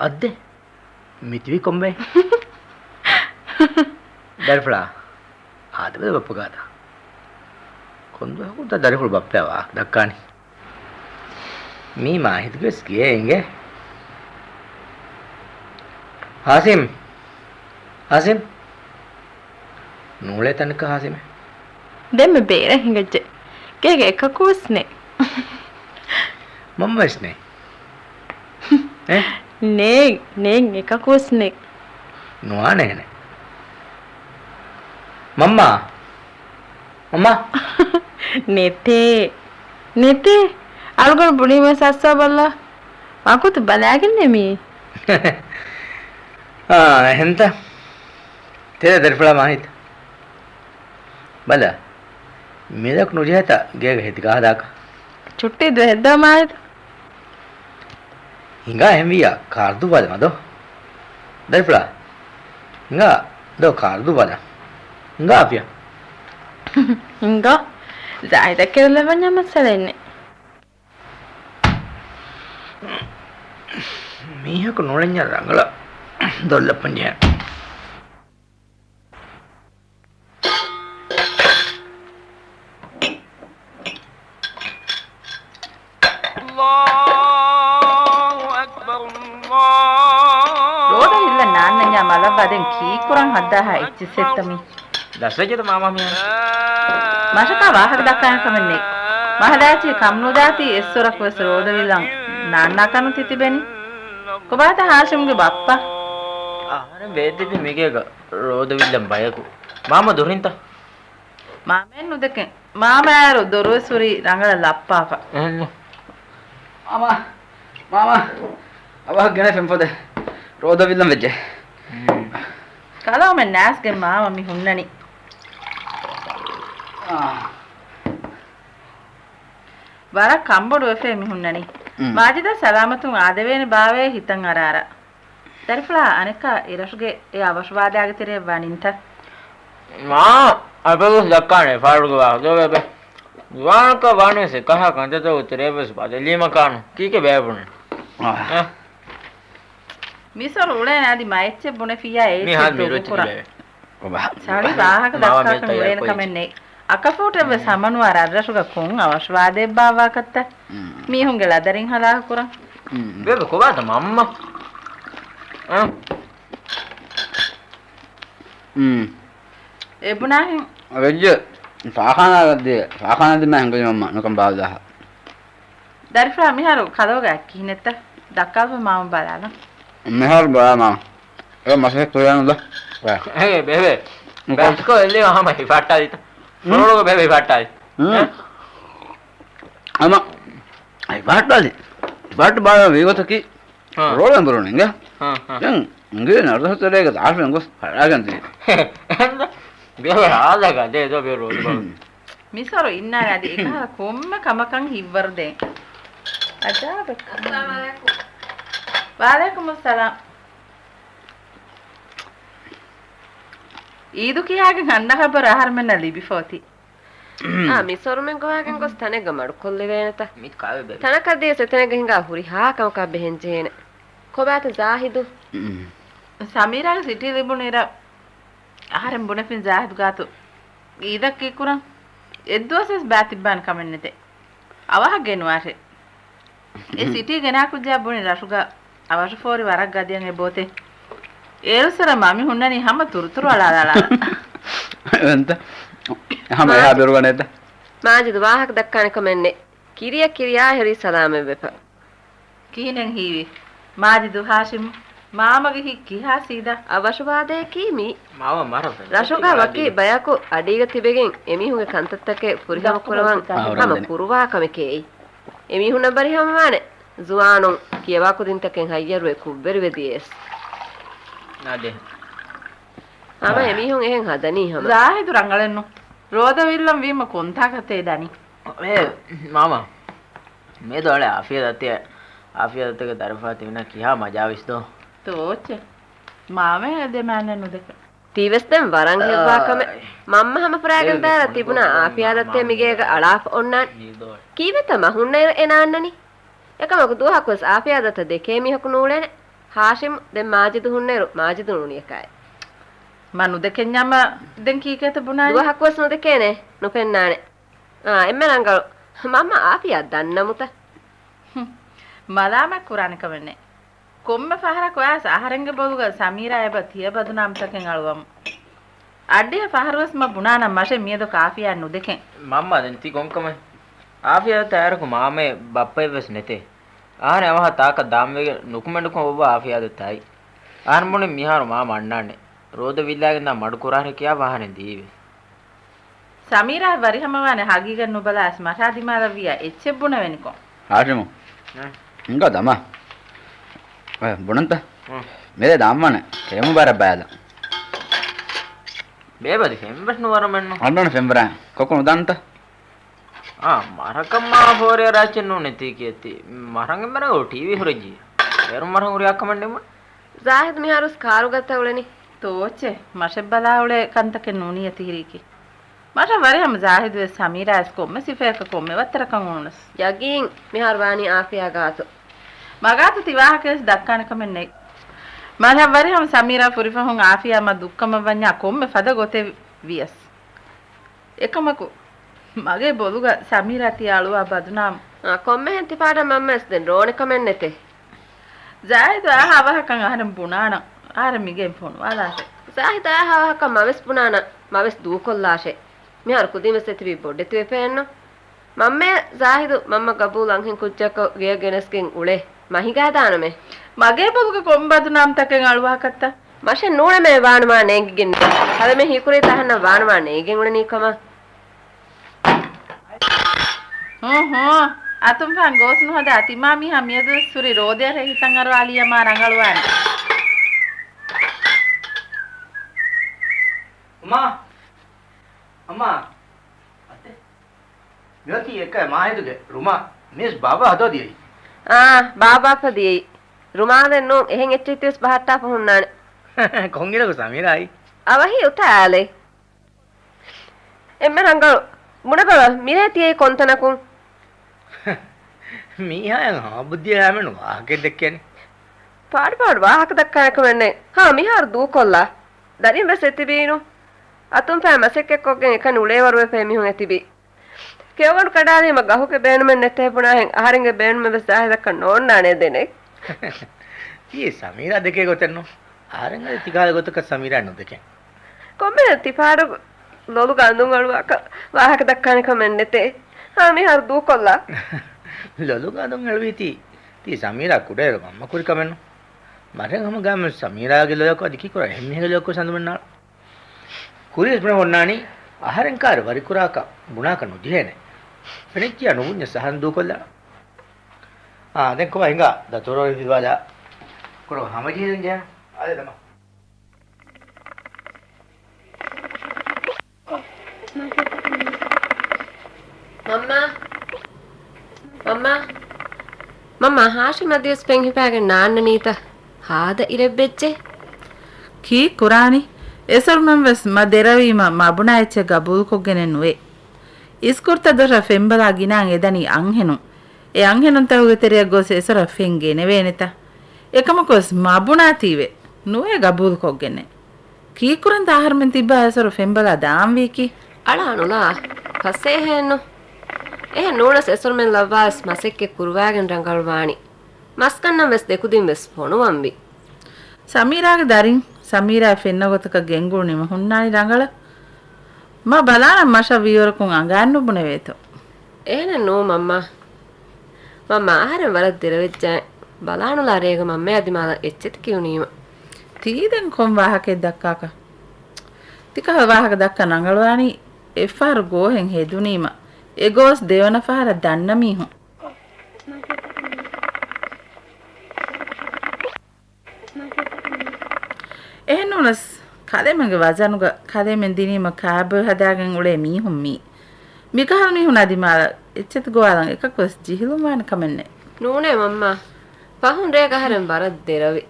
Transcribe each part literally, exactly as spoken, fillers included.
އައްދެ، މިތިބީ ކޮންމެ؟ ދަރިފުޅާ، އާދެބަލަ ބައްޕަ ގާތަށް. ކޮންދުވަހަކުންތަ ދަރިފުޅު ބައްޕަޔާ ވާހަކަ ދައްކާނީ؟ މީ މާހިދުގެ ވެސް ގެއެއް އިނގޭ. ހާސިމް! ހާސިމް! ނޫޅޭ ތަނަކަށް ހާސިމެއް. ދެންމެ ބޭރަށް ހިނގައްޖެ. ގޭގެ އެކަކުވެސް ނެތް. މަންމަވެސް ނެތް. އެ؟ ނޭ، ނޭ، އެކަކުވެސް ނެތް. ނުވާނެ އެހެނެއް. މަންމާ. މަންމާ. ނެތޭ. ނެތޭ. އަޅުގަނޑު ބުނީމަ ސައްސާބައްލާ. ވަގުތު ބަލާގެންނޭ މީ. އާ، އެހެންތަ؟ ތެދެއް ދަރިފުޅާ މާހިތް. ބަލަ، މިލަކު ނުޖެހޭތަ ގޭގަ ހެދިގާ ހަދާކަށް؟ ޗުއްޓީ ދުވަހެއްދޯ މާހިތް. ހިނގާ އެހެންވިއްޔާ ކާރު ދުއްވާލަމާ ދޯ؟ ދަރިފުޅާ، ހިނގާ ދޯ ކާރު ދުއްވާލަން. ހިނގާ އާފިޔާ. ހިނގާ. ޒާހިދަށް ކެރުލައްވަންޏާ މައްސަލައެއްނެތް. މީހަކު ނޫޅެންޏާ ރަނގަޅަށް ދޮށްލައްޕަން ޖެހޭނެ. الله أكبر، الله. ރޯދަ ހިއްލަ ނާންނަންޏާ މަލަށްވާ ދެން ކީއްކުރަން ހައްދާހާ އެއްޗިއްސެއްތަ މީ؟ ދަސްވެއްޖެތަ މާމާ މިހާރު؟ މަށަކާ ވާހަކަ ދައްކާނެ ކަމެއް ނެތް. މަހަލާއެއްޗެހި ކަމުނުދާތީ އެއްސޮރަކުވެސް ރޯދަ ވިލަން ނާންނާކަން ތިތިބެނީ. ކޮބާތަ ހާޝިމްގެ ބައްޕަ؟ އަހަރެން ވޭތިބި މިގޭގަ ރޯދަ ވިލަން ބަޔަކު. މާމަ ދޮރިންތަ؟ މާމައެއް ނުދެކެން. މާމައާއިރު ދޮރުވެސް ހުރީ ރަނގަޅަށް ލައްޕާފަ. އެހެންނު. މާމާ! މާމާ! އަވަހަށް ގެނަ ފެންފޮދެއް. ރޯދަ ވިލަން ވެއްޖެ. ކަލާމެން ނާސްގެ މާމަ މި ހުންނަނީ. އާ. ވަރަށް ކަންބޮޑުވެފައި މި ހުންނަނީ. މާޖިދަށް ސަލާމަތުން އާދެވޭނެ ބާވޭ ހިތަށް އަރާރަ. ދަރިފުޅާ އަނެއްކާ އިރަށުގެ އެ އަވަށުވާދާގެ ތެރެއަށް ވަނިންތަ؟ މާ އަބަދުވެސް ދައްކާނެ ފާޑުގެ ވާހަކަ ދޯ ބޭބެ. ޒުވާނަކަށް ވާނެ ސެ ކަހާ ކަންތައްތަކުގެ ތެރެއަށްވެސް ބަދަލީމަ ކާނު. ކީކޭ ބޭބުނެ؟ އާ. އެ. މިސޮރު އުޅޭނެ އަދި މައެއްޗެއް ބުނެފިއްޔާ އޭ މިހާރު މި ދޮގު ރޮއްޗެތި ކުރާ. ބޭބެ. ސަޅި ވާހަކަ ދައްކާކަށް ނުވޭނެ ކަމެއް ނެތް. އަކަފޫޓެއްވެސް ހަމަނުވާ ރަށްރަށުގަ ކޮން އަވަށުވާދައެއްބާ ވާކަށްތަ؟ މީހުންގެ ޅަދަރިން ހަލާކު ކުރަން. ބޭބެ ކޮބާތަ މަންމަ؟ އަ؟ އެ ބުނާހެން. ވެއްޖެ. ފާޚާނާ ދިޔަ. ފާޚާނާ ދިމާ ހިނގަލި މަންމަ ނުކަން ބާވަލާހަ. ދަރިފުޅާ މިހާރު ކަލޯގަ ކިހިނެއްތަ؟ ދައްކާލަބަ މާމަ ބަލާލަން. މިހާރު ބަލާ މާމަ. އެ މަސައްކަތް ކުރިޔާނުލަ. އޭ ބޭބެ. ބަސްކޮ އެއްލި ހަމަ ހިފައްޓާލިތަ؟ ހުން؟ ފޮރޮޅުގަ ބޭބެ ހިފައްޓާލި. ހުން؟ އެ؟ ހަމަ ހިފައްޓާލި. ހިފައްޓު ބާލާ ވީގޮތަކީ ހާ. ރޯޅެން ބުރުނު އިނގޭ. ހާ، ހާ. ދެން އިނގޭ ނަރުދަހު ތެރޭގަ ދާށު އެނގޮސް ހަޅާގެން ދީ. ބޭބެ ހާލަކަށް ދޭ ދޯ ބޭ ރޯދު ބާ. މިސޮރު އިންނާނެ އަދި އެކަހަލަ ކޮންމެ ކަމަކަށް ހިތްވަރު ދޭން. އަޖާބެއް. އައްސަލާމު ޢަލައިކުމް. ވަޢަލައިކުމުއްސަލާމް. ޢީދު ކިޔާގެން ހަންނަ ޚަބަރު އަހަރުމެންނަށް ލިބިފަ އޮތީ. އާ، މިސޮރުމެން ގޮވާގެން ގޮސް ތަނެއްގަ މަޑުކޮށްލެވޭނެތަ؟ މި ކާވެބެ. ތަނަކަށް ދިޔަސް އެތަނެއްގަ ހިނގާ ހުރިހާ ކަމަކާ ބެހެން ޖެހޭނެ. ކޮބާތަ ޒާހިދު؟ ސަމީރާގެ ސިޓީ ލިބުނު އިރަށް އަހަރެން ބުނެފިން ޒާހިދު ގާތު ޢީދަށް ކީއްކުރަން؟ އެއްދުވަސްވެސް ބާތިއްބާނެ ކަމެއް ނެތޭ. އަވަހަށް ގެނުވާށޭ. އެ ސިޓީ ގެނާކުއްޖާ ބުނި ރަށުގަ އަވަށުފޯރި ވަރަށް ގަދަޔަށް އެބޯތޭ. އޭރުއްސުރެ މަ މި ހުންނަނީ ހަމަ ތުރުތުރު އަޅާލާ އަޅާލާ. އެންތަ؟ ހަމަ އެހާ ބޭރުގަނޭތަ؟ މާޖިދު ވާހަކަ ދައްކާނެ ކަމެއް ނެތް. ކިރިޔަށް ކިރިޔާ އެހެރީ ސަލާމަތްވެފަ. ކިހިނެއް ހީވީ؟ މާޖިދު ހާޝިމް މާމަގެ ހިތް ކިހާ ސީދާ؟ އަވަށުވާދައަކީ މީ. މާމަ މަރަށް ރަށުގަ ވަކި ބަޔަކު އަޑީގަ ތިބެގެން އެމީހުންގެ ކަންތައްތަކެއް ފުރިހަމަ ކުރަވަން ހަމަ ކުރުވާ ކަމެކޭ އެއީ. އެމީހުންނަށް ބަރިހަމަވާނެ ޒުވާނުން ކިޔަވާ ކުދިންތަކެއް ހައްޔަރުވެ ކުށްވެރިވެ ދިޔަސް. އާދެ. ހަމަ އާ. އެމީހުން އެހެން ހަދަނީ ހަމަ. ޒާހިދު ރަނގަޅެއްނު. ރޯދަ ވިއްލަން ވީމަ ކޮންތާކަށްތޭ ދަނީ؟ އޭ، މާމަ. މިއަދު އަޅެ އާފިޔާ ދައްތަ، އާފިޔާ ދައްތަގެ ދަރިފުޅާ ތިމިނާ ކިހާ މަޖާވީސް ދޯ؟ ތޯއްޗެއް؟ މާމަ ދެމާނެ ނުދެކެ. ތީވެސް ދެން ވަރަށް ހެއްވާ ކަމެއް. މާމަ ހަމަ ފުރާގެން ދާއިރަށް ތިބުނާ އާފިޔާ ދައްތަ މިގޭގަ އަޅާފަ އޮންނާނެ. ކީއްވެތަ މަ ހުންނައިރު އެ ނާންނަނީ؟ އެކަމަކު ދުވަހަކުވެސް އާފިޔާ ދައްތަ ދެކޭ މީހަކު ނޫޅޭނެ. ހާޝިމް ދެން މާޖިދު ހުންނައިރު މާޖިދު ނޫނިއަކާއި. މަ ނުދެކެންޏާމަ ދެން ކީކޭތަ ބުނާނީ؟ ދުވަހަކުވެސް ނުދެކޭނެ، ނުފެންނާނެ. އާ، އެންމެ ރަނގަޅު. މަންމަ އާފިޔާ ދަންނަމުތަ؟ ހުން. މަލާމަތް ކުރާނެ ކަމެއް ނެތް. ކޮންމެ ފަހަރަކު އައިސް އަހަރެންގެ ބޮލުގަ ސަމީރާ އެބަ ތިޔަ ބަދުނާމްތަކެއް އަޅުވަމު. އައްޑިހަ ފަހަރުވެސް މަ ބުނާނަން މަށެއް މިއަދު އާފިޔާ ނުދެކެން. މަންމާ ދެން ތި ގޮންކަމެއް. އާފިޔާ ތާއިރަކު މާމައެއް ބައްޕައެއްވެސް ނެތޭ. އަހަރެން އަވަހަށް ތާކަށް ދާންވެގެން ނުކުމެނޑުކޮށް އޮއްވާ އާފިޔާދަށް ތާއި. އަހަރެން ބުނި މިހާރު މާމަ އަންނާނެ. ރޯދަ ވިއްލާގެން ދާ މަޑު ކުރާހެރި ކިޔާ ވާހަނެ ދީވެ. ސަމީރާ ވަރިހަމަވާނެ ހަގީގަތް ނުބަލާސް މަށާ ދިމާލަށްވިޔާ އެއްޗެއް ބުނެވެނިކޮށް. ހާޝިމު. އަ. ހިނގާ ދަމާ. އަ، ބުނަންތަ؟ އަ. މިރޭ ދާންވާނެ. ކެއުމު ބާރަށް ބައިލަ. ބޭބަދި ފެންވެސް ނުވަރަމެއްނު. އަންނަން ފެންވަރާ. ކޮކު ނުދާންތަ؟ އާ، މަރަކަށް މާ ފޯރި ރާއްޗެއް ނޫނެތީ ކިޔަތީ. މަރަން އެމަރަށް ޓީވީ ހުރެއްޖި. އޭރު މަރަން ހުރި އަކަމަން ނިމުން. ޒާހިދު މިހާރުސް ކާރުގަތަ އުޅެނީ. ތޯއްޗެ، މަށެއް ބަލާ އުޅޭ ކަންތަކެއް ނޫނީ އަތިހިރީކީ. މަށަށް ވަރިހަމަ ޒާހިދުވެސް ސަމީރާވެސް ކޮންމެ ސިފަޔަކަށް ކޮންމެ ވައްތަރަކަށް އުޅުނަސް. ޔަގީން މިހާރު ވާނީ އާފިޔާ ގާތު. މަގާތު ތި ވާހަކަވެސް ދައްކާނެ ކަމެއް ނެތް. މަށަށް ވަރިހަމަ ސަމީރާ ފުރިފަހުން އާފިޔާ މަ ދުއްކަމަށް ވަންޏާ ކޮންމެ ފަދަ ގޮތެއް ވިޔަސް. އެކަމަކު، މަގޭ ބޮލުގަ ސަމީރާ ތިޔަ އަޅުވާ ބަދުނާމް. އާ، ކޮންމެހެން ތި ޕާޑަށް މަންމަވެސް ދެން ރޯނެ ކަމެއް ނެތޭ. ޒާހިދު އާހާ އަވަހަކަށް އަހަރެން ބުނާނަން. އަހަރެން މިގެން ފޮނުވާލާށޭ. ޒާހިދު އާހާ އަވަހަކަށް މަވެސް ބުނާނަން. މަވެސް ދޫކޮށްލާށޭ. މިހާރު ކުދިންވެސް އެތިބީ ބޮޑެތިވެފައެއްނު. މަންމަ ޒާހިދު މަންމަ ގަބޫލު އަންހެން ކުއްޖަކަށް ގެޔަށް ގެނެސްގެން އުޅޭ. މަ ހިނގާދާނަމޭ. މަގޭ ބޮލުގަ ކޮން ބަދުނާމްތަކެއް އަޅުވާކަށްތަ؟ މަށެއް ނޫނެމޭ ވާނުމާ ނޭނގިގެން. ހަލަމެ ހީކުރީ ތަހަންނަ ވާނުމާ ނޭނގެން އުޅެނީ ކަމަށް. ހޫ ހޫ. އަތުންފާން ގޯސް ނުހަދާ ތިމާ މީހާ މިއަދުވެސް ހުރި ރޯދަޔަށް ހިތަށް އަރުވާލިޔަމާ ރަނގަޅުވާނެ. އުމާ. އަމާ. އަތެ. މިއޮތީ އެކަ މާހިދުގެ ރުމާ. މިސް ބާބާ ހަދާ ދިޔައީ. އާ، ބާބާފަ ދިޔައީ. ރުމާލެއް ނޫން، އެހެން އެއްޗެއް ތިވެސް ބަހައްޓާފަ ހުންނާނެ. ކޮންއިރަކު ސަމީރާއީ؟ އަވަހީ އުތާ އާލެ. އެންމެ ރަނގަޅު. ބުނެބަލަ، މިރޭ ތިޔައީ ކޮންތަނަކުން؟ މީހާއަށް ހަމަ ބުއްދިއެޅާމެން ވާހަކައެއް ދެއްކޭނެ. ފާޑު ފާޑު ވާހަކަ ދައްކާނެ ކަމެއް ނެތް. ހާ، މިހާރު ދޫކޮށްލާ. ދަރިން ވެސް އެތިބީނު. އަތުން ފައި މަސައްކަތްކޮށްގެން އެކަނި އުޅޭވަރުވެފައި މީހުން އެތިބީ. ކެއުގަނޑު ކަނޑާލީމަ ގަހުގެ ބޭނުމެއް ނެތޭ ބުނާހެން އަހަރެންގެ ބޭނުމެއް ވެސް ޒާހިދަކަށް ނޯންނާނޭ ދެނެއް. ތީ ސަމީރާ ދެކޭ ގޮތެއްނު. އަހަރެން އަދި ތިކަހަލަ ގޮތަކަށް ސަމީރާ ނުދެކެން. ކޮންމެ ތިފާޑު ލޮލުގަ އަނދުން އަޅުވާކަށް ވާހަކަ ދައްކާނެ ކަމެއް ނެތޭ. ހާ، މިހާރު ދޫކޮށްލާ. ލޮލުގަ އަނދުން އެޅުވީތީ، ތީ ސަމީރާ ކުޑައިރު މަންމަ ކުރި ކަމެއްނު. މަށެއް ހަމަ ގާމެ ސަމީރާގެ ލޮލަކު އަދި ކީކުރާ އެހެން މީހެއްގެ ލޮލަކު ސަނދުމެންނާ. ކުރިޔަސް ބުނެ އޮންނާނީ، އަހަރެން ކާރު ވަރިކުރާކަށް ބުނާކަށް ނުޖެހޭނެ. ފެނިއްޖިޔާ ނުބުންޏަސް އަހަން ދޫކޮށްލާ. އާ، ދެން ކޮބާ ހިނގާ؟ ދަތުރޯ ފިލުވާލާ. ކުރޮ ހަމަޖެހިލަން ޖެހޭ. އާދެ ދަމާ. މަންމާ. މަންމާ. މަންމާ، ހާޝިމް އަދިވެސް ފެން ހިފާގެން ނާންނަނީތަ؟ ހާދަ އިރެއް ވެއްޖެ. ކީއް ކުރާނީ؟ އެސޮރުމެން ވެސް މަ ދެރަވީމަ މަ ބުނާ އެއްޗެއް ގަބޫލުކޮށްގެނެއް ނުވޭ. އިސްކުރުތައް ދޮށަށް ފެންބަލާ ގިނައިން އެދަނީ އަންހެނުން. އެ އަންހެނުންތަކުގެ ތެރެއަށް ގޮސް އެސޮރަށް ފެން ގެނެވޭނެތަ؟ އެކަމަކުވެސް މަ ބުނާތީވެ ނުވޭ ގަބޫލުކޮށްގެންނެއް. ކީއްކުރަންތަ އަހަރުމެން ތިއްބާ އެސޮރު ފެންބަލާ ދާންވީކީ؟ އަޅާނުލާ، ފަސޭހައެއްނު. އެހެން ނޫނަސް އެސޮރުމެން ލައްވާވެސް މަސައްކަތް ކުރުވާގެން ރަނގަޅުވާނީ. މަސްގަންނަން ވެސް ދެކުދިން ވެސް ފޮނުވަންވީ. ސަމީރާގެ ދަރިން ސަމީރާ ފެންނަ ގޮތަކަށް ގެންގުޅުނީމަ ހުންނާނީ ރަނގަޅަށް. މަ ބަލާނަން މަށަށް ވީވަރަކުން އަނގައިން ނުބުނެވޭތޯ. އެހެނެއް ނޫ މަންމާ. މަންމާ އަހަރެން ވަރަށް ދެރަވެއްޖާ. ބަލާނުލާ ރޭގަ މަންމަޔާ ދިމާލަށް އެއްޗެތި ކިޔުނީމަ. ތީ ދެން ކޮން ވާހަކައެއް ދައްކާކަށް؟ ތިކަހަލަ ވާހަކަ ދައްކަން ރަނގަޅުވާނީ އެއްފަހަރު ގޯހެން ހެދުނީމަ. އެ ގޯސް ދެވަނަ ފަހަރަށް ދަންނަ މީހުން. އެހެންނޫނަސް، ކަލޭމެންގެ ވަޒަނުގަ ކަލޭމެން ދިނީމަ ކާބޮއެ ހަދާގެން އުޅޭ މީހުން މީ. މިކަހަލަ މީހުން އަދި މާލަ އެއްޗެތި ގޮވާލަން އެކަކުވެސް ޖެހިލުންވާނެ ކަމެއްނެއް. ނޫނޭ މަންމާ. ފަހުން ރޭގަ އަހަރެން ވަރަށް ދެރަވި.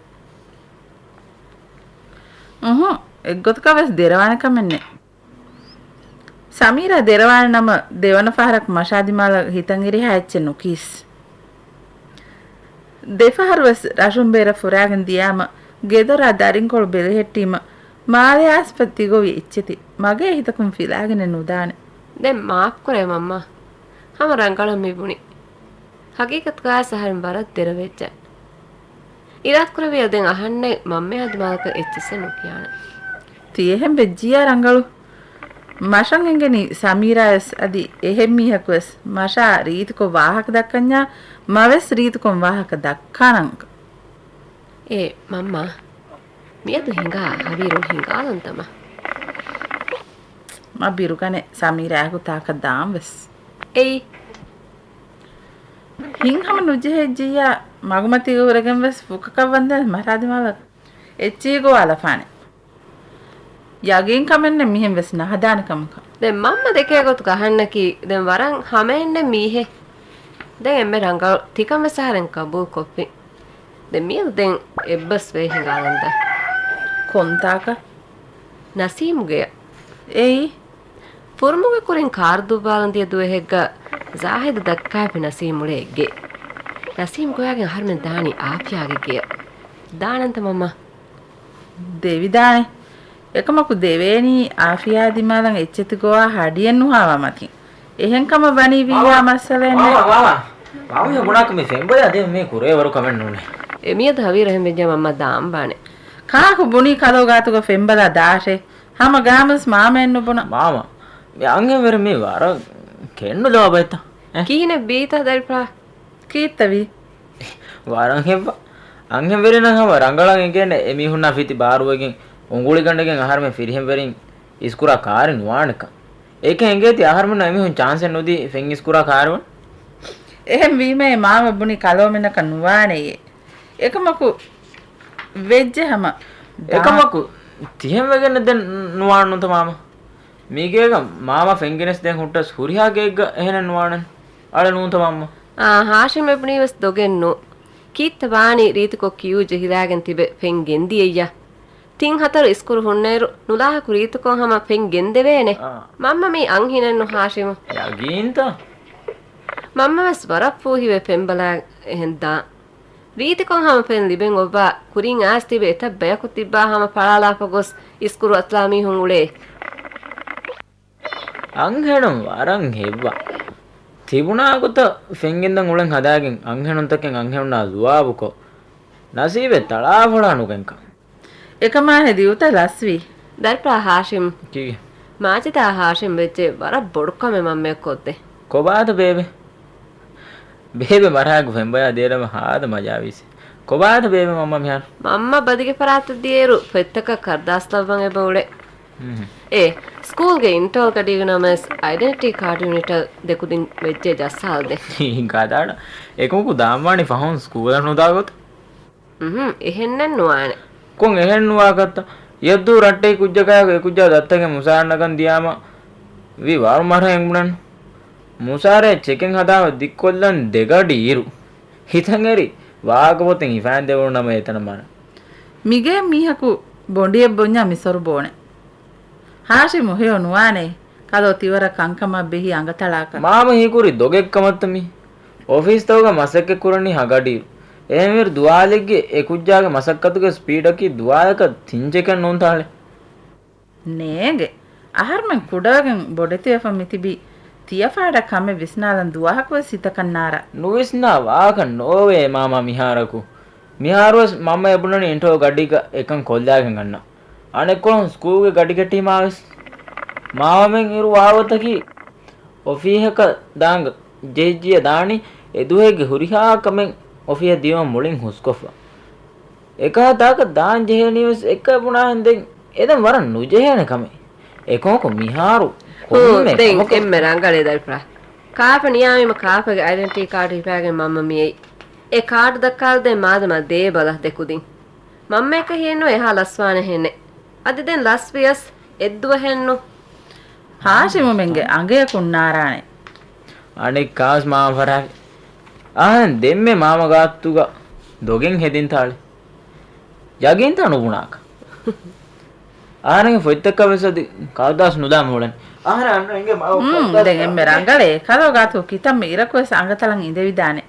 އުހު، އެއްގޮތަކަށް ވެސް ދެރަވާނެ ކަމެއްނެއް. ސަމީރާ ދެރަވާނެ ނަމަ، ދެވަނަ ފަހަރަކު މަށާ ދިމާލަށް ހިތަށް އެރިހާ އެއްޗެއް ނުކީސް. ދެފަހަރުވެސް ރަށުން ބޭރަށް ފުރާގެން ދިޔާމަ، ގެދޮރާ ދަރިންކޮޅު ބެލެހެއްޓީމަ، މާލެ އާސްފަ ތިގޮވި އެއްޗެތި މަގޭ ހިތަކުން ފިލާގެނެއް ނުދާނެ. ދެން މާފްކުރޭ މަންމާ. ހަމަ ރަނގަޅަށް މި ބުނި. ހަގީގަތުގައި އަހަރެން ވަރަށް ދެރަވެއްޖެ. އިރާދަކުރެއްވިއްޔާ ދެން އަހަންނެއް މަންމައާ ދިމާލަކަށް އެއްޗިއްސެއް ނުކިޔާނެ. ތި އެހެން ވެއްޖިއްޔާ ރަނގަޅު. މަށަށް އެނގެނީ ސަމީރާވެސް އަދި އެހެން މީހަކުވެސް މަށާ ރީތިކޮށް ވާހަކަ ދައްކަންޏާ މަވެސް ރީތިކޮށް ވާހަކަ ދައްކާނަން. އޭ މަންމާ، މިއަދު ހިނގާ ހަވީރުން ހިނގާލަންތަ މަ؟ މަ ބިރުގަނެ ސަމީރާއާއެކު ތާކަށް ދާން ވެސް. އެއީ. ހިތްހަމަ ނުޖެހިއްޖިއްޔާ މަގުމަތީގަ ހުރެގެން ވެސް ފުކަކަށް ވަންދެން މަށާ ދިމާލަށް އެއްޗިހި ގޮވާލަފާނެ. ޔަގީން ކަމެއްނެއް މިހެން ވެސް ނަހަދާނެ ކަމަކަށް. ދެން މަންމަ ދެކޭ ގޮތުގަ އަހަންނަކީ ދެން ވަރަށް ހަމައެއްނެއް މީހެއް. ދެން އެންމެ ރަނގަޅު ތިކަން ވެސް އަހަރެން ގަބޫލުކޮށްފިން. ދެން މިއަދު ދެން އެއްބަސްވެ ހިނގާލަންތަ؟ ކޮންތާކަށް؟ ނަސީމުގެއަށް. އެއީ؟ ފުރުމުގެ ކުރިން ކާރު ދުއްވާލަން ދިޔަ ދުވަހެއްގަ ޒާހިދު ދައްކާފި ނަސީމުޅޭ ގެ. ނަސީމް ގޮވާގެން އަހަރުމެން ދާނީ އާފިޔާގެ ގެއަށް. ދާނަންތަ މަންމާ؟ ދެވިދާނެ. އެކަމަކު ދެވޭނީ އާފިޔާ ދިމާލަށް އެއްޗެތި ގޮވާ ހަޑިއެއް ނުހާވާ މަތިން. އެހެން ކަމަށް ވަނީ ވިއްޔާ މައްސަލައެއް ނެތް. މާމާ، މާމާ، މާމާ، ބުނާކަށް މި ފެންބަޔާ ދެން މީ ކުރޭވަރު ކަމެއް ނޫނޭ. އެ މިއަދު ހަވީރު އެހެން ވެއްޖެ މަންމާ ދާންވާނެ. ކާކު ބުނީ ކަލޯ ގާތުގަ ފެންބަލާ ދާށޭ. ހަމަ ގާމަސް މާމައެއް ނުބުނަ. މާމަ، މި އަންހެންވެރިން މީ ވަރަށް ކެނޑު ލޯބައެއްތަ؟ އެ؟ ކިހިނެއް ވީތަ ދަރިފުޅާ؟ ކީއްތަ ވީ؟ ވަރަށް ހެއްވާ. އަންހެންވެރިންނަށް ހަމަ ރަނގަޅަށް އެނގޭނެ އެމީހުންނާ ފިތި ބާރުވެގެން އުނގުޅިގަނޑެގެން އަހަރުމެން ފިރިހެންވެރިން އިސްކުރާ ކާރި ނުވާނެކަން. އޭކަ އެނގޭތީ އަހަރުމެންނަށް އެމީހުން ޗާންސެއް ނުދީ ފެން އިސްކުރާ ކާރިވަން. އެހެން ވީމައޭ މާމަ ބުނީ ކަލޯމެންނަކަށް ނުވާނެޔޭ. އެކަމަކު ވެއްޖެ ހަމަ. އެކަމަކު ތިހެން ވެގެން ދެން ނުވާނުތަ މާމަ؟ މީގޭގަ މާމަ ފެންގިނެސް ދެން ހުއްޓަސް ހުރިހާ ގެއެއްގަ އެހެނެއް ނުވާނެ. އަޅެ ނޫންތަ މާމަ؟ އާ، ހާޝިމް އެބުނީ ވެސް ދޮގެއް ނޫ. ކީއްތަ ވާނީ ރީތިކޮށް ކިޔޫ ޖެހިލާގެން ތިބެ ފެން ގެންދިޔައްޔާ. ތިން ހަތަރު އިސްކުރު ހުންނައިރު ނުލާހަކު ރީތިކޮށް ހަމަ ފެން ގެންދެވޭނެ. އާ. މަންމަ މީ އަންހިނެއްނު ހާޝިމު. ޔަގީންތަ؟ މަންމަ ވެސް ވަރަށް ފޫހިވެ ފެންބަލާ އެހެން ދާ. ރީތިކޮށް ހަމަ ފެން ލިބެން އޮއްވާ ކުރިން އާސް ތިބެ އެތައް ބަޔަކު ތިއްބާ ހަމަ ފަޅާލާފަ ގޮސް އިސްކުރު އަތުލާ މީހުން އުޅޭ. އަންހެނުން ވަރަށް ހެއްވާ. ތިބުނާ ގޮތަށް ފެންގެންދަން އުޅެން ހަދާގެން އަންހެނުންތަކެއް އަންހެނުންނާ ޒުވާބުކޮށް، ނަސީބެއް ތަޅާފޮޅާ ނުގެންކަން. އެކަމާ ހެދި އުތަ ލަސްވީ. ދަރިފުޅާ ހާޝިމް. ކީ؟ މާޖިދާ ހާޝިމް ވެއްޖެ ވަރަށް ބޮޑު ކަމެއް މަންމަޔަށް ކޮށްދޭ. ކޮބާތަ ބޭބެ؟ ބޭބެ މަރާގު ފެންބަޔާ ދޭރަމަ ހާދަ މަޖާވީސް. ކޮބާތަ ބޭބެ މަންމަ މިހާރު؟ މަންމަ ބަދިގެ ފަރާތަށް ދިޔައިރު ފޮތްތަކަށް ކަރުދާސް ލައްވަން އެބަ އުޅޭ. އޭ، ސްކޫލްގެ އިންޓަރވަލް ގަޑީގަ ނަމަވެސް އައިޑެންޓިޓީ ކާޑު ޔުނިޓަށް ދެކުދިން ވެއްޖެ ޖައްސާލަދޭ. ހިނގާދާނަ. އެކަމަކު ދާންވާނީ ފަހުން ސްކޫލަށް ނުދާ ގޮތަށް. އުހު، އެހެންނެއް ނުވާނެ. ކޮން އެހެން ނުވާކަށްތަ؟ އެއަށްދޫ ރައްޓެހި ކުއްޖަކާއެކު އެކުއްޖާ ދައްތަގެ މުސާރަނަކަން ދިޔާމަ ވީ ވަރު މަރަހެއް ބުނަން. މުސާރައެއް ޗެކެއް ހަދާފަ ދިއްކޮށްލަން ދެގަޑި އިރު. ހިތަށް އެރި ވާހަކަ ފޮތެއް ހިފާން ދެވުނު ނަމަ އެތަނަށް މަރަން. މިގޭ މީހަކު ބޮނޑިއެއް ބުންޏާ މިސޮރު ބޯނެ. ހާޝިމު ހެޔޮ ނުވާނެ. ކަލޯ ތިވަރަށް ކަންކަމަށް ބެހި އަނގަތަޅާކަށް. މާމަ ހީކުރި ދޮގެއްކަމަށްތަ މީ؟ އޮފީސްތަކުގަ މަސައްކަތް ކުރަނީ ހަގަޑިއިރު. އެހެންވީރު ދުވާލެއްގެ އެކުއްޖާގެ މަސައްކަތުގެ ސްޕީޑަކީ ދުވާލަކަށް ތިން ޗެކެއް ނޫންތާޅެ. ނޭނގެ. އަހަރުމެން ކުޑަވެގެން ބޮޑެތިވެފަ މިތިބީ ތިޔަފާޑަށް ކަމެއް ވިސްނާލަން ދުވާހަކުވެސް ހިތަކަށް ނާރާ. ނުވިސްނާ ވާހަކަ ނޯވޭ މާމާ މިހާރަކު. މިހާރުވެސް މަންމަ އެބުނަނީ އިންޓަރވަލް ގަޑީގަ އެކަން ކޮށްލާގެން އަންނަ. އަނެއްކޮޅުން ސްކޫލްގެ ގަޑި ކެއްޓީމާވެސް. މާމަމެން އިރު ވާގޮތަކީ އޮފީހަކަށް ދާން ޖެހިއްޖިއްޔާ ދާނީ އެދުވަހެއްގެ ހުރިހާ ކަމެއް އޮފީހަށް ދިޔުމަށް މުޅިން ހުސްކޮށްފަ. އެކަހަލަ ތާކަށް ދާން ޖެހޭނީވެސް އެއްކަ ބުނާހެން ދެން އެދެން ވަރަށް ނުޖެހޭނެ ކަމެއް. އެކަމަކު މިހާރު ހޫ، ކޮންމެ ދެން ކަމަކު އެންމެ ރަނގަޅޭ ދަރިފުޅާ. ކާފަ ނިޔާވީމަ ކާފަގެ އައިޑެންޓިޓީ ކާޑު ހިފާގެން މަންމަ މިއައީ. އެ ކާޑު ދައްކާލަދޭ މާދަމާ ދޭ ބަލަ ދެކުދިން. މަންމައެކަށް ހިޔެއްނު އެހާ ލަސްވާނެހެނެއް. އަދި ދެން ލަސްވިޔަސް އެއްދުވަހެއްނު. ހާޝިމުމެންގެ އަނގަޔަކުން ނާރާނެ. އަނެއްކާސް މާމަ ފަރާގެ. އަހަން ދެންމެ މާމަ ގާތުގަ ދޮގެއް ހެދިންތާޅެ. ޔަގީންތަ ނުބުނާކަށް. އަހަރެންގެ ފޮތްތަކަށް ވެސް އަދި ކަރުދާސް ނުދާ މިއުޅެން. އަހަރެން އަންނަ އިނގޭ މަ-، ހުން، ކަރުދާސް ދެން އެންމެ ރަނގަޅޭ. ކަލޯ ގާތު ކިތަންމެ އިރަކުވެސް އަނގަތަޅަން އިނދެވިދާނެ.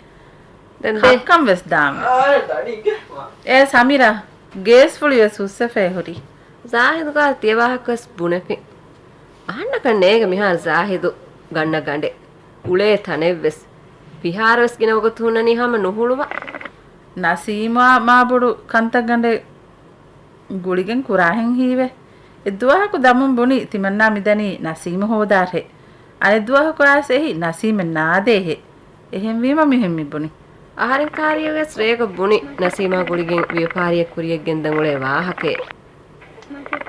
ދެން ދޭ. ހައްކަން ވެސް ދާން. އޭ ސަމީރާ، ގޭސް ފުޅި ވެސް ހުސްވެފައި ހުރީ. ޒާހިދުގާ ތިޔަ ވާހަކަ ވެސް ބުނެފިން. އަހަންނަކަށް ނޭގެ މިހާރު ޒާހިދު ގަންނަ ގަނޑެއް. އުޅޭ ތަނެއްވެސް. ފިހާރަވެސް ގިނަ ވަގުތު ހުންނަނީ ހަމަ ނުހުޅުވާ. ނަސީމާ މާބޮޑު ކަންތައްގަނޑެއް ގުޅިގެން ކުރާހެން ހީވޭ. އެއްދުވަހަކު ދަމުން ބުނި ތިމަންނާ މިދަނީ ނަސީމު ހޯދާށޭ. އަނެއްދުވަހަކު އައިސް އެހި ނަސީމެއް ނާދޭހޭ. އެހެންވީމަ މިހެން މިބުނި. އަހަރެން ކާރިޔަށް ވެސް ރޭގަ ބުނި ނަސީމާ ގުޅިގެން ވިޔަފާރިއެއް ކުރިޔަށް ގެންދަން އުޅޭ ވާހަކައެއް.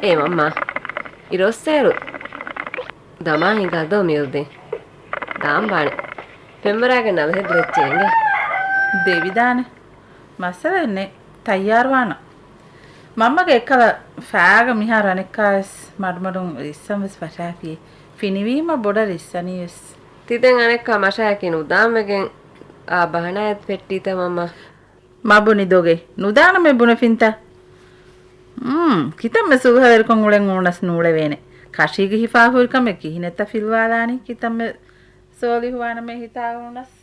އޭ މަންމާ، އިރުއޮއްސޭއިރު ދަމާ ހިނގާ ދޯ މިއުޅުދީން. ދާން ބާނެ. ފެންވަރާގެ ނަލަ ހެދުރެއްޗޭ އިނގޭ. ދެވިދާނެ. މައްސަލައެއް ނެތް. ތައްޔާރުވާނަ. މަންމަގެ އެއްކަލަ ފައިގަ މިހާރު އަނެއްކާވެސް މަޑުމަޑުން ރިއްސަން ވެސް ފަށާފިއޭ. ފިނިވީމަ ބޮޑަށް ރިއްސަނީވެސް. ތިދެން އަނެއްކާ މަށާއެކީ ނުދާން ވެގެން އާ ބަހަނާއެއް ފެއްޓީތަ މަންމާ؟ މަ ބުނި ދޮގެ. ނުދާނަމޭ ބުނެފިންތަ؟ މް، ކިތަންމެ ސުލްހަވެރިކޮށް އުޅެން އުޅުނަސް ނޫޅެވޭނެ. ކަށީގެ ހިފާ ހުރިކަމެއް ކިހިނެއްތަ ފިލުވާލާނީ؟ ކިތަންމެ ސޯލިހުވާނަމޭ ހިތާ އުޅުނަސް.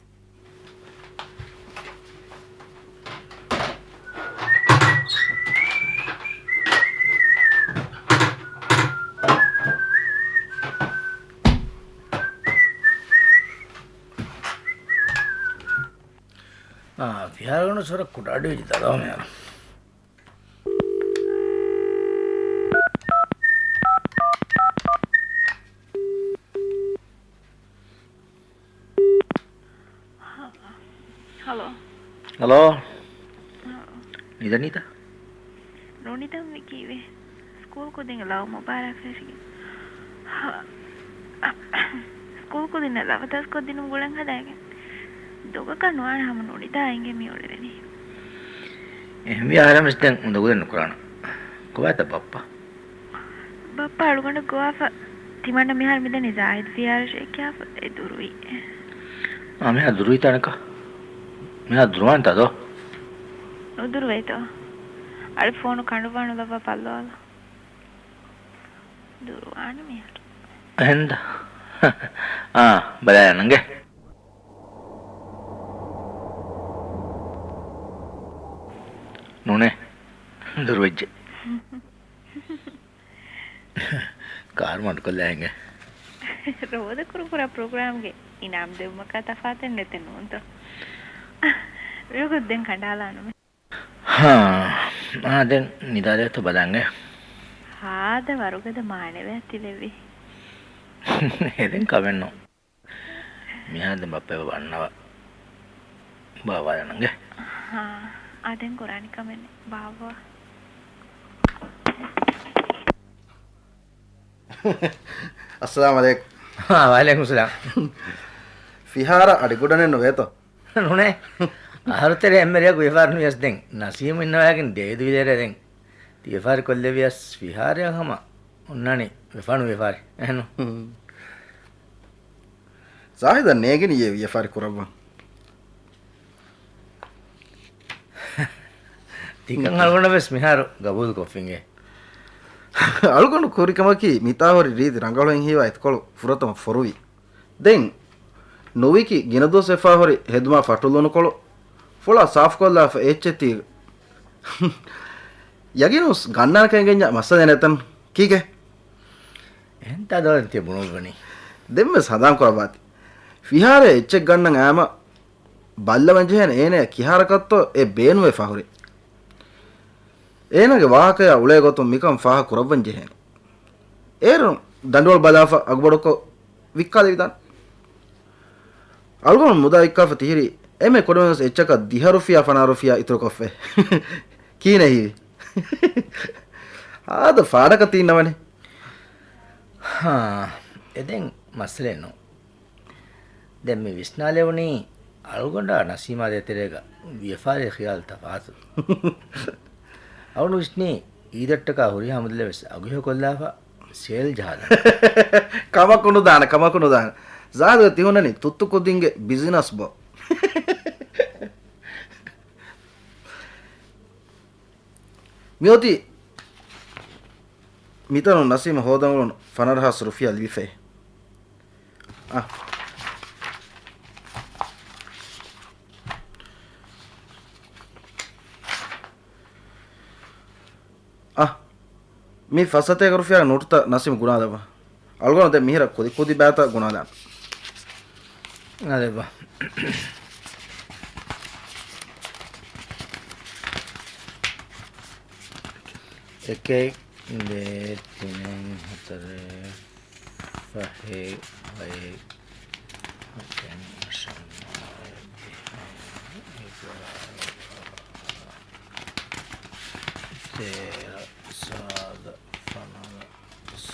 އާ، ފިހާރަގަނޑު ސޮރަ ކުޑަ އަޑުވެއްޖެ ދަރޯ މިހާރު. ހަލޯ. ހަލޯ. ނިދަނީތަ؟ ނުނިދަން ވީ ކީއްވެ؟ ސްކޫލް ކުދިން ލަވަ މުބާރާތް ފެށިގެން. ސްކޫލް ކުދިންނަށް ލަވަ ދަސްކޮށްދިނުމަށް ގުޅަން ހަދާގެން. ދޮގަކަށް ނުވާނެ ހަމަ ނުނިދާ އިނގޭ މި އުޅެވެނީ. އެހެންވީ އަހަރެން ވެސް ދެން އުނދަގޫލެއް ނުކުރާނަން. ކޮބާތަ ބައްޕަ؟ ބައްޕަ އަޅުގަނޑަށް ގޮވާފަ. ތިމަންނަ މިހާރު މިދަނީ ޒާހިދު ފިހާރަށޭ ކިޔާފަ އެ ދުރުވި. އާ، މިހާ ދުރުވިތާނެކަ؟ މިހާ ދުރުވާނެތާ ދޯ؟ ނުދުރުވޭތޯ؟ އަޅެ ފޯނު ކަނޑުވާނު ލައްވާ ބައްލަވާލަ. ދުރުވާނެ މިހާރު. އެހެންދަ؟ އާ، ބަލާލަން އިނގޭ. ނޫނޭ. ދުރުވެއްޖެ. ކާރު މަޑުކޮށްލާ ހިނގާ. ރޯދަ ކުރު ކުރާ ޕްރޮގްރާމްގެ އިނާމް ދެއްވުމަކާ ތަފާތެއް ނެތެއް ނޫންތޯ؟ މިވަގުތު ދެން ކަނޑާލާނަމޭ. ހާ، އާ، ދެން ނިދާލޭތޯ ބަލާނގެ. ހާދަ ވަރުގަދަ މާނަވެއް ތިލެއްވި. އެ ދެން ކަމެއްނު. މިހާރު ދެން ބައްޕަ އެބަ ވަންނަވާ. ބާވާލަން އިނގޭ. ހާ، އާ ދެން ކުރާނީ ކަމެއް ނެތް. ބާއްވާ. އައްސަލާމް އަލައިކުމް. އާ، ވަޢަލައިކުމް ސަލާމް. ފިހާރަ އަޑި ގުޑަނެއް ނުވޭތޯ؟ ނޫނޭ. އަހަރުތެރޭ އެންމެ ރެޔަކު ވިޔަފާރި ނުވިޔަސް ދެން ނަސީމު އިންނަވައިގެން ދޭދު ވިލޭރޭ ދެން. ތި ވިޔަފާރި ކޮށްލެވިޔަސް ފިހާރަޔަށް ހަމަ އޮންނާނީ ވިޔަފާރި ނުވިޔަފާރި. އެހެންނު؟ ޒާހިދަށް ނޭގެނީ އެ ވިޔަފާރި ކުރައްވަން. ތިކަން އަޅުގަނޑަށް ވެސް މިހާރު ގަބޫލު ކޮށްފިނގޭ. އަޅުގަނޑު ކުރި ކަމަކީ މިތާ ހުރި ރީތި ރަނގަޅު ހިތް ހީވާ އެތިކޮޅު ފުރަތަމަ ފޮރުވި. ދެން ނުވިކި ގިނަ ދުވަސް ވެފާ ހުރި ހެދުމާ ފަޓުލުނުކޮޅު ފުޅާ ސާފުކޮށްލާފަ އެއްޗެއް ތީ. ޔަގީނުސް ގަންނާނެކަން އެނގެންޏާ މައްސަލައެއް ނެތަން. ކީކޭ؟ އެހެންތާ ދޯ ދެން ތި ބުނުއްވަނީ. ދެންވެސް ހަނދާން ކުރައްވާތި. ފިހާރަ އެއްޗެއް ގަންނަން އައިމަ ބައްލަވަން ޖެހޭނެ އޭނަ ކިހާރަކަށްތޯ އެ ބޭނުވެފާ ހުރި. އޭނަގެ ވާހަކަޔާ އުޅޭ ގޮތުން މިކަން ފާހަ ކުރައްވަން ޖެހޭނެ. އޭރުން ދަނޑުވަޅު ބަލާފަ އަގުބޮޑުކޮށް ވިއްކާލެވިދާނެ. އަޅުގަނޑު މުދާ ވިއްކާފަ ތިހިރީ އެންމެ ކުޑަމިނުސް އެއްޗަކަށް ދިހަ ރުފިޔާ ފަނާ ރުފިޔާ އިތުރުކޮށްފައި. ކީނެ ހީވި. ހާދަ ފާޑަކަށް ތީންނަވަނީ. ހާ، އެ ދެން މައްސަލައެއް ނޫން. ދެން މި ވިސްނާލެވުނީ އަޅުގަނޑާ ނަސީމާ ދޭތެރޭގަ ވިޔަފާރީ ޚިޔާލު ތަފާތު. އަޅުގަނޑު ވިސްނީ އީދަށްޓަކާ ހުރިހާ މުދަލެއް ވެސް އަގުހެޔޮކޮށްލާފަ ސޭލް ޖަހާލަން. ކަމަކު ނުދާނެ، ކަމަކު ނުދާނެ. ޒާހިދު ތިހުންނަނީ ތުއްތު ކުދިންގެ ބިޒިނަސް ބޯ. މިއޮތީ މިތަނުން ނަސީމަށް ހޯދަން އުޅުނު ފަނަރަ ހާސް ރުފިޔާ ލިބިފައި. އަ. މި ފައްސަތޭކަ ރުފިޔާގެ ނޯޓުތައް ނަސީމް ގުނާލައްވާ. އަޅުގަނޑު ދެން މިހިރަ ކުދި ކުދި ބައިތައް ގުނާލާނަން. އާދެއްވާ. އެކެއް، ދޭއް، ތިނެއް، ހަތަރެއް، ފަހެއް، ހައެއް، ހަތެއް، އަށެއް، ނަވެއް، ދިހައެއް، އެގާރަ، ތޭރަ، ސާދަ، ފަނަރަ،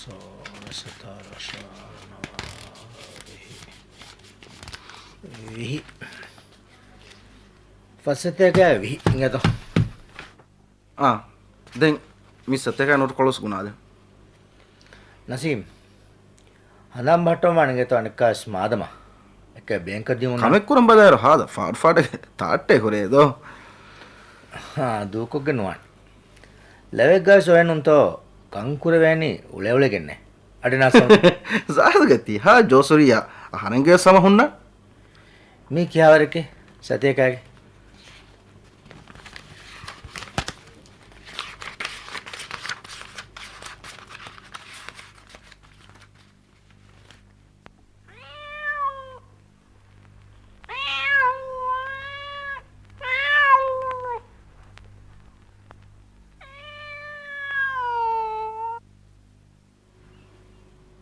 ސޯޅަ، ސަތާރަ، އަށާރަ، ނަވާރަ، ވިހި. ވިހި. ފައްސަތޭކަ ވިހި އިނގޭތޯ. އާ، ދެން މި ސަތޭކަ ނޯޓު ކޮޅުސް ގުނާލެ. ނަސީމް، ހަނދާން ބަހައްޓަވާން އިނގޭތޯ އަނެއްކާވެސް މާދަމާ. އެކޭ ބޭންކަށް ދިއުން. ކަމެއް ކުރަން ބަލާއިރު ހާދަ ފާޑު ފާޑެއް ތާއްޓެއް ހުރޭ ދޯ. ހާ، ދޫކޮށްގެން ނުވާނެ. ލަވެއްގަވެސް އޮވެނުންތޯ ކަން ކުރެވޭނީ އުޅެ އުޅެގެންނޭ. އަޑި ނާސަން. ޒާހިދުގެ ތިހާ ޖޯސުރިއްޔާ އަހަރެންގެ ސަމަ ހުންނަ. މީ ކިހާވަރެކޭ ސަތޭކައިގެ؟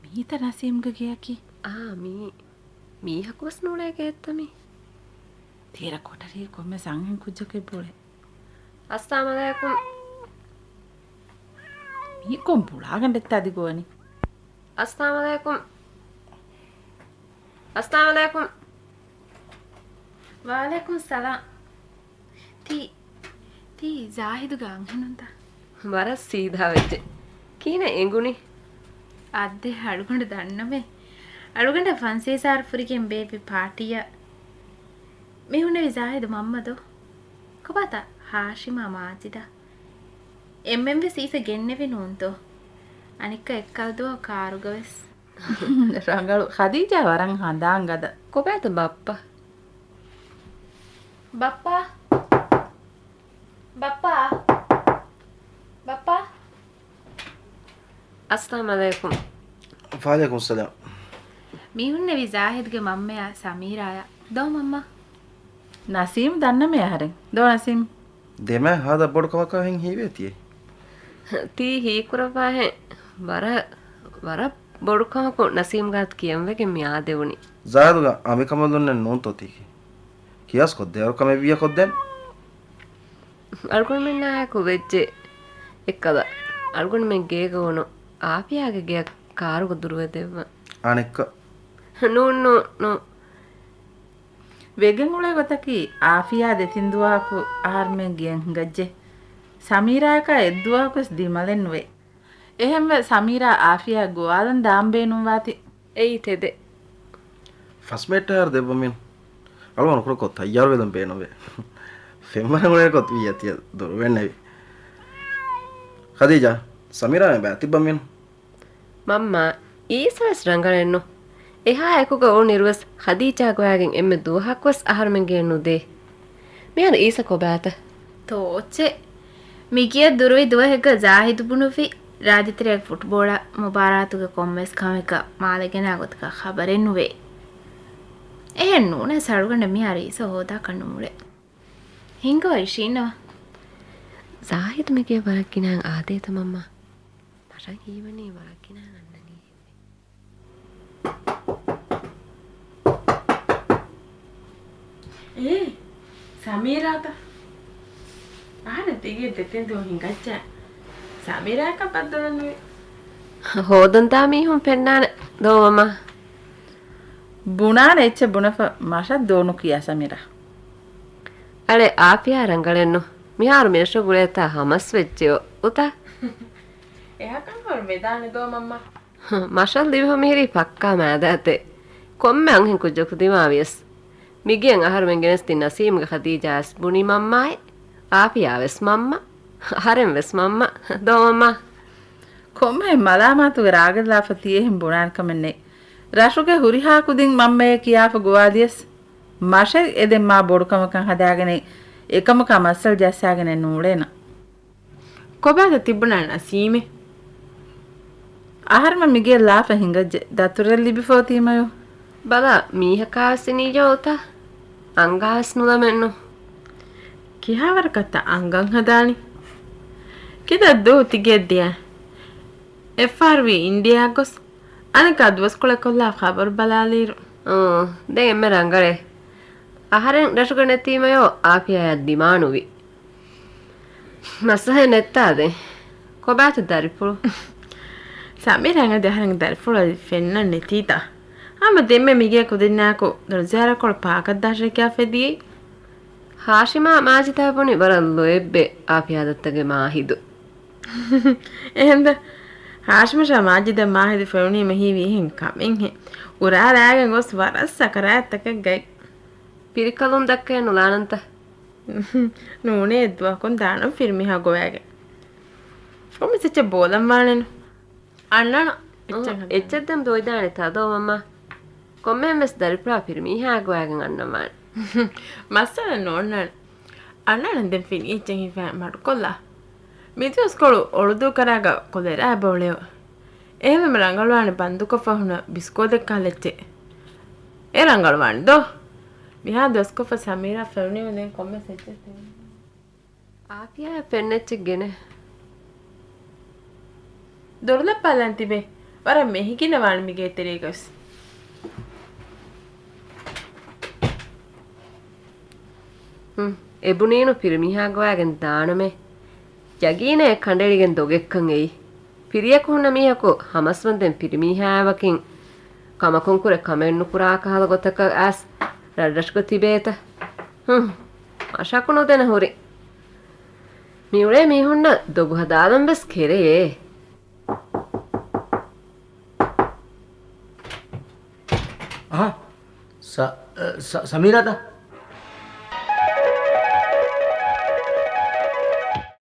މީތަ ނަސީމްގެ ގެއަކީ؟ އާ، މީ، މީހަކުވެސް ނޫޅޭ ގެއެއްތަ މީ؟ ތޭރަ ކޮޓަރީ ކޮންމެ ސަންހެން ކުއްޖަކެއް ބުޅޭ. އައްސާމު ޢަލައިކުމް. މީ ކޮން ބުޅާގަނޑެއްތަ އަދި ގޮވަނީ؟ އައްސާމު ޢަލައިކުމް. އައްސާމު ޢަލައިކުމް. ވަޢަލައިކުމް ސަލާމް. ތީ، ތީ ޒާހިދުގެ އަންހެނުންތަ؟ ވަރަށް ސީދާ ވެއްޖެ. ކިހިނެއް އެނގުނީ؟ އާދެ، އަޅުގަނޑު ދަންނަމޭ. އަޅުގަނޑަށް ފަންސީސާރަ ފުރިގެން ބޭއްވި ޕާޓީއަށް. މި ހުންނެވި ޒާހިދު މަންމަދޯ؟ ކޮބާތަ ހާޝިމާ މާޖިދާ؟ އެންމެންވެސް އީސަ ގެންނެވި ނޫންތޯ؟ އަނެއްކާ އެއްކަލަ ދުވަހު ކާރުގަވެސް. ރަނގަޅު. ޚަދީޖާ ވަރަށް ހަނދާން ގަދަ. ކޮބާތަ ބައްޕަ؟ ބައްޕާ. ބައްޕާ. ބައްޕާ. އައްސަލާމު ޢަލައިކުމް. ވަޢަލައިކުމް ސަލާމް. މި ހުންނެވި ޒާހިދުގެ މަންމަޔާ ސަމީރާޔާ. ދޯ މަންމާ. ނަސީމް ދަންނަމޭ އަހަރެން. ދޯ ނަސީމް. ދެމަ ހާދަ ބޮޑު ކަމަކާ ހިން ހީވޭތީ. ތީ ހީކުރައްވާހެން ވަރަށް، ވަރަށް ބޮޑު ކަމަކު ނަސީމް ގާތު ކިޔަންވެގެން މި އާދެވުނީ. ޒާހިދުގަ އަނބިކަނބަލުންނެއް ނޫންތޯ ތީކީ؟ ކިޔާސް ކޮށްދޭ ވަރު ކަމެއް ވިޔަ ކޮށްދޭން. އަޅުގަނޑުމެންނާއެކު ވެއްޖެ އެއްކަލަ. އަޅުގަނޑުމެން ގޭގަ ވުނު އާފިޔާގެ ގެއަށް ކާރުގަ ދުރުވެ ދެއްވަން. އަނެއްކާ. ނޫން، ނޫން، ނޫން. ވެގެން އުޅޭ ގޮތަކީ އާފިޔާ ދެތިން ދުވަހަކު އަހަރުމެން ގެއަށް ހިނގައްޖެ. ސަމީރާއަކާ އެއްދުވަހަކުވެސް ދިމަލެއް ނުވޭ. އެހެންވެ ސަމީރާ އާފިޔާ ގޮވާލަން ދާން ބޭނުންވާތީ. އެއީ ތެދެއް. ފަސް މިނެޓް އަހަރު ދެއްވަމިން. އަޅުގަނޑު ކުޑަކޮށް ތައްޔާރުވެލަން ބޭނުންވޭ. ފެންވަރަށް އުޅޭކޮށް ވީ އަތިޔަ ދުރުވެންނެވި. ޚަދީޖާ، ސަމީރާ މެ ބައި ތިއްބަމިން. މަންމާ، އީސަވެސް ރަނގަޅެއްނު. އެހާ އެކުގަ އުޅުނުއިރުވެސް ޚަދީޖާ ގޮވާގެން އެންމެ ދުވަހަކުވެސް އަހަރުމެން ގެއަށް ނުދޭ. މިހާރު އީސަ ކޮބާތަ؟ ތޯއްޗެއް. މިގިޔަ ދުރުވި ދުވަހެއްގަ ޒާހިދު ބުނުއްވި ރާއްޖެތެރޭގެ ފުޓްބޯޅަ މުބާރާތުގެ ކޮންމެސް ކަމެއްގަ މާލެ ގެނާ ގޮތަކަށް ޚަބަރެއް ނުވޭ. އެހެން ނޫނަސް އަޅުގަނޑަށް މިހާރު އީސަ ހޯދާކަށް ނުމުޅޭ. ހިނގާ އިށީންނަވާ. ޒާހިދު މިގޭ ވަރަށް ގިނައިން އާދޭތަ މަންމާ؟ މަށަށް ހީވަނީ ވަރަށް ގިނައިން އަންނަނީ. އޭ، ސަމީރާތަ؟ އަހަރެން ތިގެ ދެތިން ދުވަހު ހިނގައްޖެ. ސަމީރާއަކަށް ބައްދަލުން ނުވި. ހޯދަން ދާ މީހުން ފެންނާނެ ދޯ މަންމާ. ބުނާނެ އެއްޗެއް ބުނެފަ މަށަށް ދޯ ނުކިޔާ ސަމީރާ. އަޅެ އާފިޔާ ރަނގަޅެއްނު. މިހާރު މިރަށު ގުޅޭތާ ހަމަސް ވެއްޖެއޯ އުތާ. އެހާ ކަން ހަރު ވެދާނެ ދޯ މަންމާ. މަށަށް ލިބިފަ މިހިރީ ފައްކާ މާދާތެއް. ކޮންމެ އަންހެން ކުއްޖަކު ދިމާވިޔަސް. މިގެއަށް އަހަރުމެން ގެނެސް ތި ނަސީމްގެ ޚަދީޖާއަސް ބުނި މަންމާއޭ. އާފިޔާވެސް މަންމަ. އަހަރެން ވެސް މަންމަ. ދޯ މަންމާ. ކޮންމެ މަލާމާތުގެ ރާގެއްލާފަ ތި އެހެން ބުނާނެ ކަމެއް ނެތް. ރަށުގެ ހުރިހާ ކުދިން މަންމައޭ ކިޔާފަ ގޮވާލިޔަސް، މަށެއް އެދެން މާ ބޮޑުކަމަކަށް ހަދާގެނެއް އެކަމަކާ މައްސަލަ ޖައްސާގެނެއް ނޫޅޭނަ. ކޮބާތަ ތިބުނާ ނަސީމެއް؟ އަހަރުމެން މިގޭ ލާފަ ހިނގައްޖެ. ދަތުރެއް ލިބިފޯތީމަޔޯ. ބަލާ، މީހަކާ ސިނީޖޯ އޮތާ؟ އަނގާސް ނުލަމެއްނު. ކިހާވަރަކަށްތަ އަނގަން ހަދާނީ؟ ކިތައް ދޫ ތިގެ ދިޔަ؟ އެއްފަހަރުވީ އިންޑިއާ ގޮސް، އަނެއްކާ ދުވަސްކޮޅެއް ކޮށްލާ ޚަބަރު ބަލާލިއިރު. އޯ، ދެން އެންމެ ރަނގަޅޭ. އަހަރެން ރަށުގަ ނެތީމަޔޯ އާފިޔާޔަށް ދިމާނުވި. މައްސަލައެއް ނެއްތާ ދެން. ކޮބާތަ ދަރިފުޅު؟ ސަމީރާ އަދި އަހަރެންގެ ދަރިފުޅު އަދި ފެންނަން ނެތީތަ؟ ހަމަ ދެންމެ މިގޭ ކުދިންނާއެކު ދޮރުޒާރަކޮޅު ޕާކަށް ދާށޭ ކިޔާފަ ދިޔައީ. ހާޝިމާ މާޖިދާ ބުނި ވަރަށް ލޯތްބެ އާފިޔާ ދައްތަގެ މާހިދު. އެހެންދަ؟ ހާޝިމަށާ މާޖިދަށް މާހިދު ފެނުނީމަ ހީވީ އެހެން ކަމެއްހެން. އުރާ ރާގެން ގޮސް ވަރަށް ސަކަރާތްތަކެއްގައި. ފިރިކަލުން ދައްކައެއް ނުލާނަންތަ؟ ނޫނޭ އެއްދުވަހަކުން ދާނަން ފިރިމީހާ ގޮވައިގެން. ކޮންމެސް އެއްޗެއް ބޯލަން ވާނެނު. އަންނަނަ އެއްޗެއް އަހަ، ހަދާނެ. އެއްޗެއް ދެން ދޯއިދާނެ ތަދޯ މަންމާ. ކޮންމެހެން ވެސް ދަރިފުޅާ ފިރިމީހާ ގޮވައިގެން އަންނަން ވާނެ. މައްސަލަ ނޯންނާނެ. އަންނަނަ ދެން ފިނި އެއްޗެއް ހިފާ މަޑުކޮށްލާ. މިދުވަސްކޮޅު އޮޅުދޫކަރާގަ ކޮލެރާ ބޮޅެއޮ. އެހެންވީމަ ރަނގަޅުވާނެ ބަންދުކޮށްފަ ހުންނަ ބިސްކޯދެއް ކަހަލަ އެއްޗެއް. އެ ރަނގަޅުވާނެ ދޯ. މިހާ ދުވަސްކޮށްފަ ސަމީރާ ފެނުނީމަ ދެން ކޮންމެސް އެއްޗެއް ތެރެއިން. އާފިޔާ ފެންނަ އެއްޗެއް ގެނޭ. ދޮރުލައް ބަލަން ތިބޭ. ވަރަށް މެހިގިނަ ވާނެ މިގޭ ތެރޭގަވެސް. ހުން، އެބުނީނު ފިރިމީހާ ގޮވައިގެން ދާނަމޭ. ޔަގީނޭ ކަނޑައެޅިގެން ދޮގެއްކަން އެއީ. ފިރިޔަކު ހުންނަ މީހަކު ހަމަސްވަންދެން ފިރިމީހާއާ ވަކިން ކަމަކުން ކުރެ ކަމެއް ނުކުރާ ކަހަލަ ގޮތަކަށް އައިސް ރަށްރަށުގަ ތިބޭތަ؟ ހުން، މަށަކު ނުދެނަ ހުރި. މިއުޅޭ މީހުންނަށް ދޮގު ހަދާލަން ވެސް ކެރެޔޭ. އަހަ، ސަ-، ސަ-، ސަމީރާތަ؟